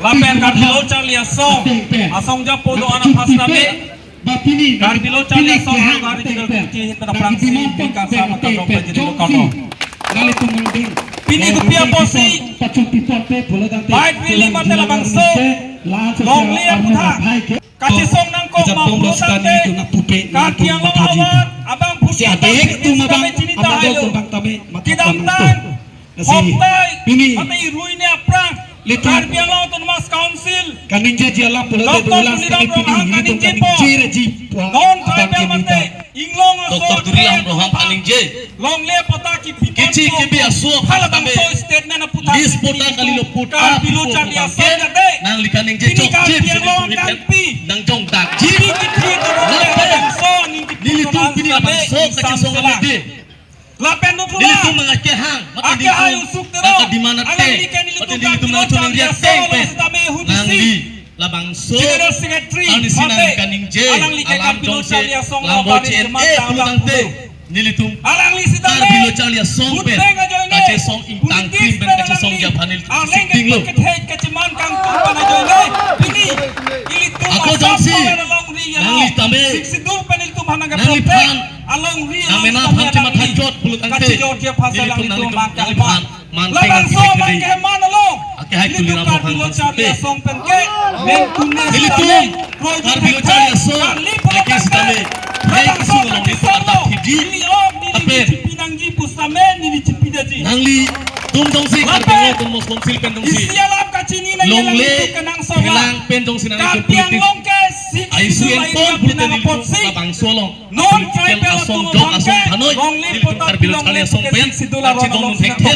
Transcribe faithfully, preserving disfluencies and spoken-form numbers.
Lapen Karbi Lo Charli Asong, asong japo do-an aphan sitame, Karbi Lo Charli Asong, Karbi Lo Charli Asong, Karbi Lo Charli Asong, Karbi Lo Charli Asong, Karbi Lo Charli Asong, Karbi Lo Charli Asong, Pini kopi apotsi, bike rally mate labangso longle aputhak kachesong nangkok ma pulo tangte, Karbi Anglong ahavar abang phusi atum kami chinitahai lo. Kedamtang hoptai mate irui ne aphrang Karbi Anglong Autonomous Council kaningjeji alam pulote Doctor Tuliram Ronghang kaningjepo, non tribal mate inglong aso Doctor Tuliram Ronghang kaningje longle patta kipi, kechi kipi aso halabangso statement aputhak list patta kalilo patta Karbi Lo Charli Asong jade. Nangli kaningje chokche Karbi Anglong kangpi nangjongdakji. Kipi kipi halabangso ning kipi nelitum pini labangso kachesong alede. Lapen do pula nelitum mangakehang, mate akehai nelitum usuk tero. Nangkademand ate, alangli ke nelitum mate nelitum Karbi Lo Charli Asong along sitame ahut isi nangli labangso General Secretary arnisi mate nangkaningje alangli ke alam Karbi Lo jongsi Charli Asong lambo along C N A baris pulo tangte, jematan nelitum alangli sitame Karbi Lo Charli Asong pen vote bank ajoine, kachesong ingtang politics krim pen pen kachesong alangli japhan nelitum alangli singting lo. Kethek kacheman kangtung pen ajoine, pini ilitum ako Assam jongsi power alongri along nangli tame Sixth Schedule pen ilitum hanang nangli protect phan alongri along nangmena sitame phan chematha alangli jot pulo tangte, kachijor je phasa nelitum alangli nangli tum tum nangli phan manteng labangso abang keman along akehai nelitum Tuliram Karbi Lo Charli Asong pen ke nelitum Karbi Lo Charli Asong lake sitame nelitum labangso along nelitum kachesong lo. Arta thidi neli ok neli ape chipi nangji pusitame neli chipi daji. Nanglitum jongsi Karbi Anglong Autonomous Council pen jongsi isi alam kachini nang longle nelitum kenang sola phelang pen jongsi nangli Karbi politik Anglong ke Sixth Schedule aisi en area pon pulote pinang nelitum apotsi labangso along non political tribal asong atum jok aphan asong ke thanoi longle nelitum patta Karbi Lo Charli Asong pen kachidong thekthe.